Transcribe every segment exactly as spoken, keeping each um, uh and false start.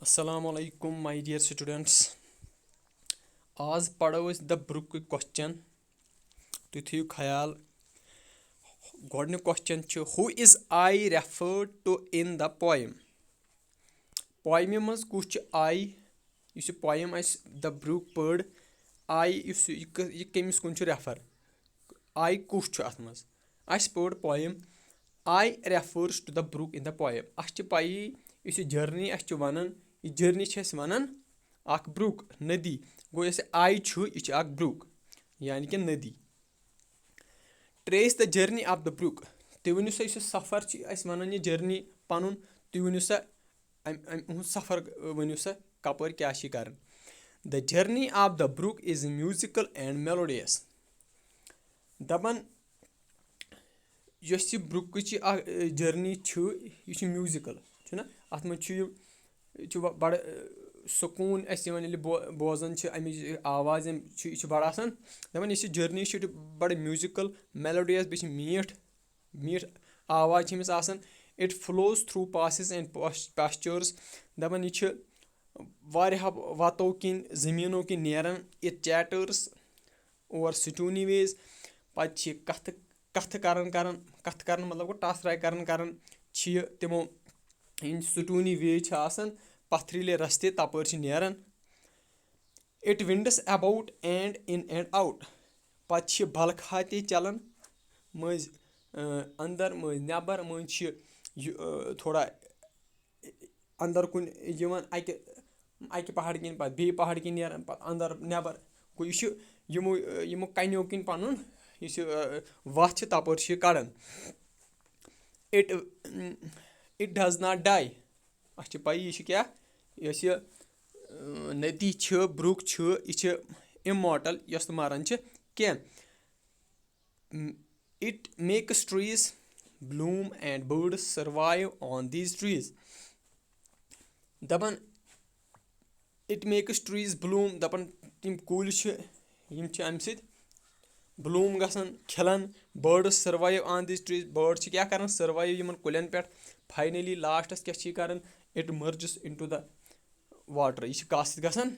السلام علیکم my dear students. آز پرو أسۍ the brook question. تُہۍ تھٲیِو خیال، گۄڈٕنیُک question چھُ: Who is I referred to in the poem? Poem منٛز کُس چھُ I؟ یُس یہِ poem اَسہِ the brook پٔر، I یُس یہِ، یہِ کٔمِس کُن چھُ refer؟ I کُس چھُ اَتھ منٛز؟ اَسہِ پٔر poem I refers to the brook in the poem. اَسہِ چھِ پَیی، یُس یہِ journey اَسہِ چھِ وَنان، یہِ journey چھِ اَسہِ وَنان اَکھ brook، ندی. گوٚو، یۄس یہِ I چھُ، یہِ چھِ اَکھ brook، یعنی کہِ ندی. Trace the journey of the brook. تُہۍ ؤنِو سا، یُس یہِ سفر چھِ اَسہِ وَنان، یہِ journey پَنُن، تُہۍ ؤنِو سا، اَمہِ، اَمہِ، اُہُنٛد سفر ؤنِو سا، کَپٲرۍ کیٛاہ چھِ یہِ کَران؟ The journey of the brook is musical and melodious. دَپان، یۄس یہِ brookٕچ یہِ اَکھ، اے، journey چھُ، یہِ چھُ musical، چھُنہ؟ اَتھ منٛز چھُ یہِ، یہِ چھُ بَڑٕ، اے، سکوٗن اَسہِ یِوان، ییٚلہِ بو-، بوزان چھِ اَمِچ یہِ آواز، یِم چھِ، یہِ چھُ بَڑٕ آسان۔ دَپان، یۄس یہِ journey چھِ، یہِ چھِ بَڑٕ musical، melodious، بیٚیہِ چھِ میٖٹھ، میٖٹھ آواز چھِ أمِس آسان۔ It flows through passes and pas-، pastures. دَپان، یہِ چھِ واریاہو وَتو کِنۍ، زٔمیٖنو کِنۍ نیران۔ It chatters over stony ways. پَتہٕ چھِ یہِ کَتھٕ، کَتھٕ کَران کَران، کَتھٕ کَران مطلب گوٚو ٹَس راے کَران کَران چھِ یہِ تِمو، یِم stony ways چھِ آسان، پَتھریٖلے رَستہٕ، تَپٲرۍ چھِ نیران۔ It winds about and in and out. پَتہٕ چھِ بَلخا تہِ چَلان، مٔنٛزۍ، اۭں، اَندَر، مٔنٛزۍ نٮ۪بَر، مٔنٛزۍ چھِ یہِ، اۭں، تھوڑا اَندَر کُن یِوان، اَکہِ، اَکہِ پہاڑ کِنۍ پَتہٕ بیٚیہِ پہاڑ کِنۍ نیران، پَتہٕ اَندَر نٮ۪بَر۔ گوٚو، یہِ چھُ یِمو، یِمو کَنیو کِنۍ پَنُن یُس یہِ، اۭں، وَتھ چھِ، تَپٲرۍ چھُ یہِ کَڑان۔ It, it does not die. اَسہِ چھِ پَیی، یہِ چھِ کیٛاہ؟ یۄس یہِ، اۭں، ندی چھِ، brook چھِ، یہِ چھِ immortal، یۄس نہٕ مَران چھِ کینٛہہ۔ It makes trees bloom and birds survive on these trees. دَپان، it makes trees bloom، دَپان، یِم کُلۍ چھِ، یِم چھِ اَمہِ سۭتۍ bloom گژھان، کھِلان۔ Birds survive on these trees. Bird چھِ کیٛاہ کَران؟ Survive یِمَن کُلٮ۪ن پٮ۪ٹھ۔ Finally، lastس کیٛاہ چھِ یہِ کَران؟ It merges into the water. یہِ چھِ کَتھ سۭتۍ گژھان؟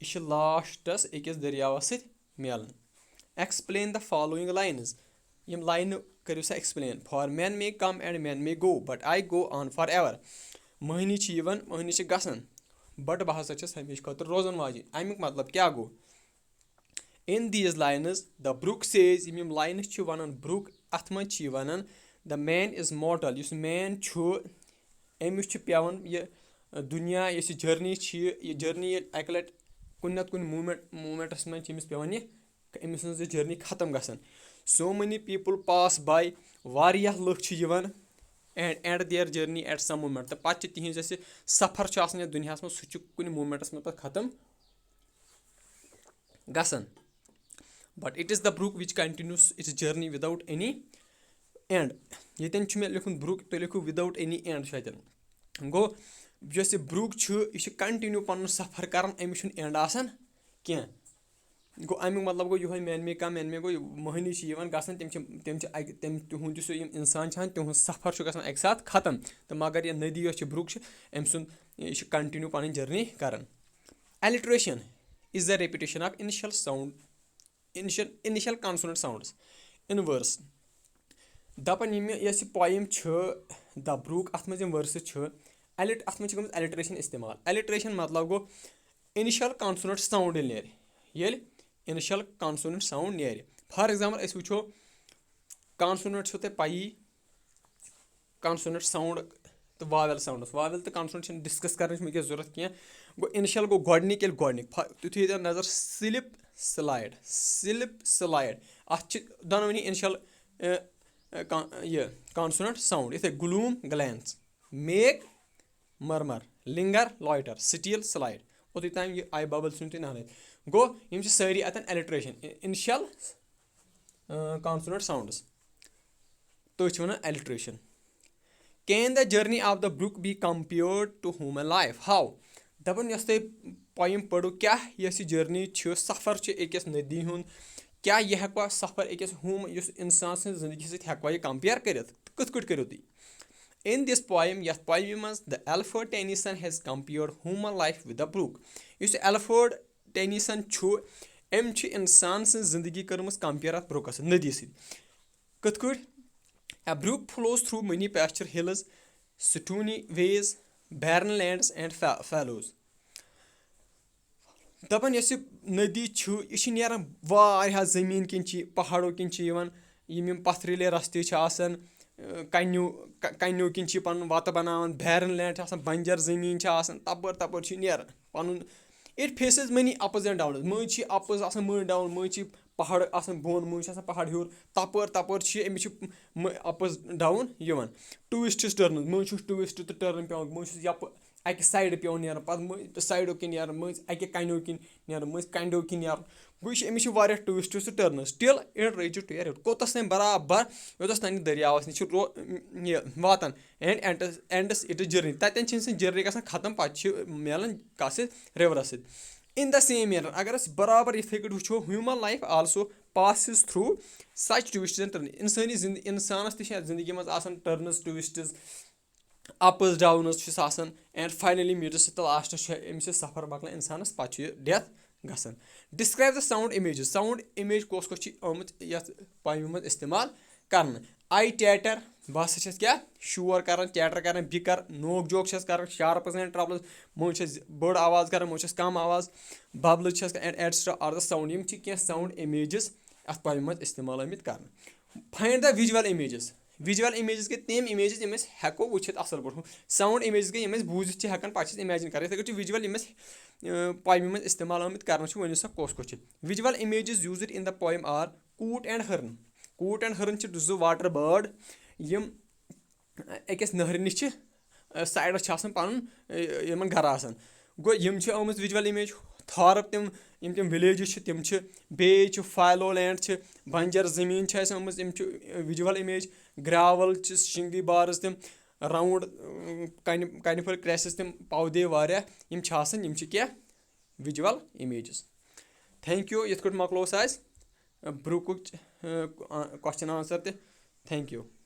یہِ چھِ lastس أکِس دٔریاوَس سۭتۍ میلان۔ Explain the following lines. یِم لاینہٕ کٔرِو سا explain. For men may come and men may go, but I go on forever. مٔہنی چھِ یِوان، مٔہنی چھِ گژھان، but بہٕ ہسا چھَس ہمیشہِ خٲطرٕ روزَن واجِنۍ۔ اَمیُک مطلب کیٛاہ گوٚو؟ In these lines, the brook says، یِم، یِم لاینہٕ چھِ وَنان brook، اَتھ منٛز چھِ یہِ وَنان، the man is mortal، یُس man چھُ، أمِس چھُ پٮ۪وان یہِ دُنیا، یۄس یہِ journey چھِ، یہِ، یہِ journey ییٚلہِ اَکہِ لَٹہِ کُنہِ نَتہٕ کُنہِ moment، momentس منٛز چھِ أمِس پٮ۪وان یہِ، أمۍ سٕنٛز یہِ journey ختم گژھان۔ So many people pass by، واریاہ لُکھ چھِ یِوان، and end their journey at some moment، تہٕ پَتہٕ چھِ تِہِنٛز یۄس یہِ سفر چھُ آسان یَتھ دُنیاہَس منٛز، سُہ چھُ کُنہِ momentس منٛز پَتہٕ ختم گژھان۔ But it is the brook which continues its journey without any end. ییٚتٮ۪ن چھُ مےٚ لیکھُن brook، تُہۍ لیکھِو without any end چھُ اَتٮ۪ن۔ گوٚو، یۄس یہِ brook چھُ، یہِ چھُ continue پَنُن سفر کران، أمِس چھُنہٕ end آسان کینٛہہ۔ گوٚو، اَمیُک مطلب گوٚو یِہوٚے، men may come، men may go، مٔہنی چھِ یِوان گژھان، تِم چھِ، تِم چھِ اَکہِ، تِم، تِہُنٛد یُس یِم اِنسان چھِ آسان، تِہُنٛد سفر چھُ گژھان اَکہِ ساتہٕ ختم۔ تہٕ مگر یہِ ندی یۄس چھِ، brook چھِ، أمۍ سُنٛد، یہِ چھِ continue پَنٕنۍ journey کران۔ Alliteration is the repetition of initial sound, initial, initial consonant sounds in verse. دَپان، یِم یہِ، یۄس یہِ poem چھِ، the brook، اَتھ منٛز یِم verses چھِ، اَلِٹ-، اَتھ منٛز چھِ گٔمٕژ alliteration استعمال۔ Alliteration مطلب گوٚو initial consonant sound ییٚلہِ نیرِ، ییٚلہِ initial consonant sound نیرِ۔ For example، أسۍ وٕچھو، consonant چھُو تۄہہِ پَیی، consonant sound تہٕ vowel sounds۔ Vowel تہٕ consonant چھِنہٕ discuss کَرنٕچ وٕنکیٚس ضوٚرَتھ کینٛہہ۔ گوٚو، initial گوٚو گۄڈٕنِک، ییٚلہِ گۄڈٕنِک، ف-، تُہۍ تھٲیِو ییٚتٮ۪ن نظر، slip، slide، slip، slide۔ اَتھ چھِ دۄنوٕنی initial، اَ، اَ، کا-، یہِ consonant sound۔ یِتھَے gloom، glance، make، murmur، linger، loiter، steal، slide۔ اوٚتُے تام یہِ I vowel ژھٕنِو تُہۍ نہرٲیِتھ۔ گوٚو، یِم چھِ سٲری اَتٮ۪ن alliteration، initial، اَ، consonant sounds۔ تُہۍ چھِو وَنان alliteration۔ Can the journey of the brook be compared to human life? How? دَپان، یۄس تۄہہِ poem پٔرِو، کیٛاہ یۄس یہِ journey چھِ، سفر چھُ أکِس ندی ہُنٛد، کیٛاہ یہِ ہٮ۪کوا سفر أکِس ہُم-، یُس اِنسان سٕنٛز زندگی سۭتۍ ہٮ۪کوا یہِ compare کٔرِتھ؟ تہٕ کِتھ کٲٹھۍ کٔرِو تُہۍ؟ In this poem, یَتھ پویمہِ منٛز the Alfred Tennyson has compared human life with the brook. یُس Alfred Tennyson چھُ، أمۍ چھِ اِنسان سٕنٛز زندگی کٔرمٕژ compare اَتھ برٛوکَس سۭتۍ، ندی سۭتۍ۔ کِتھ کٲٹھۍ؟ A brook flows through many pasture hills, stony ways, barren lands and fa- fallows. دَپان یۄس یہِ ندی چھُ، یہِ چھِ نیران واریاہ زٔمیٖن کِنۍ، چھِ پہاڑو کِنۍ چھِ یِوان، یِم یِم پتھریلے رستہٕ چھِ آسان، اۭں، کنیو ک- کنیو کِنۍ چھِ پنُن وتہٕ بناوان، barren land چھِ آسان، بنجر زٔمیٖن چھِ آسان، تپٲرۍ تپٲرۍ چھِ نیران پنُن۔ It faces many ups and downs. مٔنٛزۍ چھِ ups آسان، مٔنٛزۍ down، مٔنٛزۍ چھِ پہاڑ آسان بۄن، مٔنٛزۍ چھِ آسان پہاڑ ہیوٚر، تپٲرۍ تپٲرۍ چھِ أمِس چھِ ups down یِوان۔ Twists turns، مٔنٛزۍ چھُس twist تہٕ turn پٮ۪وان، مٔنٛزۍ چھُس یپہٕ اَکہِ sideٕ پٮ۪وان نیران، پتہٕ مٔنٛزۍ sideو کِنۍ نیران، مٔنٛزۍ اَکہِ کنیو کِنۍ نیران، مٔنٛزۍ کنڈیو کِنۍ نیران۔ گوٚو یہِ چھِ، أمِس چھِ واریاہ twists تہٕ turns till it reaches to a river. کوٚتَس تام برابر، یوٚتَس تام یہِ دٔریاوَس نِش چھُ رو- یہِ واتان، and ends its journey. تَتٮ۪ن چھِ أمۍ سٕنٛز journey گژھان ختم، پتہٕ چھِ مِلان کَس سۭتۍ؟ Riverس سۭتۍ۔ In the same manner، اگر أسۍ برابر یِتھَے کٲٹھۍ وٕچھو، human life also passes through such twists and turns. اِنسٲنی زِندٕ- اِنسانَس تہِ چھِ یَتھ زِندگی منٛز آسان turns، twists، ups downs چھُس آسان، and finally meets at the last، چھُ أمِس یہِ سفر مۄکلان اِنسانَس، پَتہٕ چھُ یہِ death گژھان۔ Describe the sound images. Sound image کۄس کۄس چھِ آمٕژ یَتھ پویمہِ منٛز استعمال کرنہٕ؟ I titter، بہٕ ہسا چھَس کیٛاہ؟ شور کران، titter کران، bicker، نوک جوک چھَس کران، sharps and trebles، مٔنٛزۍ چھَس بٔڑ آواز کران، مٔنٛزۍ چھَس کم آواز، bubbles چھَس کران، and et cetera are the sound. یِم چھِ کینٛہہ sound images اَتھ پویمہِ منٛز استعمال آمٕتۍ کرنہٕ۔ Find the visual images. Visual images گٔے تِم images یِم أسۍ ہٮ۪کو وٕچھِتھ اَصٕل پٲٹھۍ۔ Sound images گٔے یِم أسۍ بوٗزِتھ چھِ ہٮ۪کان، پَتہٕ چھِ أسۍ imagine کران۔ یِتھَے کٲٹھۍ چھِ visual یِم أسۍ، اۭں، پویمہِ منٛز استعمال آمٕتۍ کرنہٕ چھِ، ؤنِو سا کۄس کۄس چھِ؟ Visual images used in the poem are coot and hern. Coot and hern چھِ زٕ water bird، یِم أکِس نہرِ نِش چھِ، اَ، sideس چھِ آسان پَنُن، اَ، یِمَن گَرٕ آسان۔ گوٚو، یِم چھِ آمٕژ visual image۔ تھارٕپ تِم، یِم تِم villages چھِ، تِم چھِ۔ بیٚیہِ چھِ fallow land چھِ، بنجر زٔمیٖن چھِ اَسہِ آمٕژ، یِم چھِ visual image۔ Gravel چھِ، shingle bars تِم، round، اۭں، کَنہِ، کَنہِ پھٔلۍ crashes تِم، پودے واریاہ یِم چھِ آسان، یِم چھِ کینٛہہ visual images۔ Thank you۔ یِتھ کٲٹھۍ مۄکلوو سُہ اَسہِ، اَ، برٛوکُک، اَ، question answer تہِ۔ Thank you۔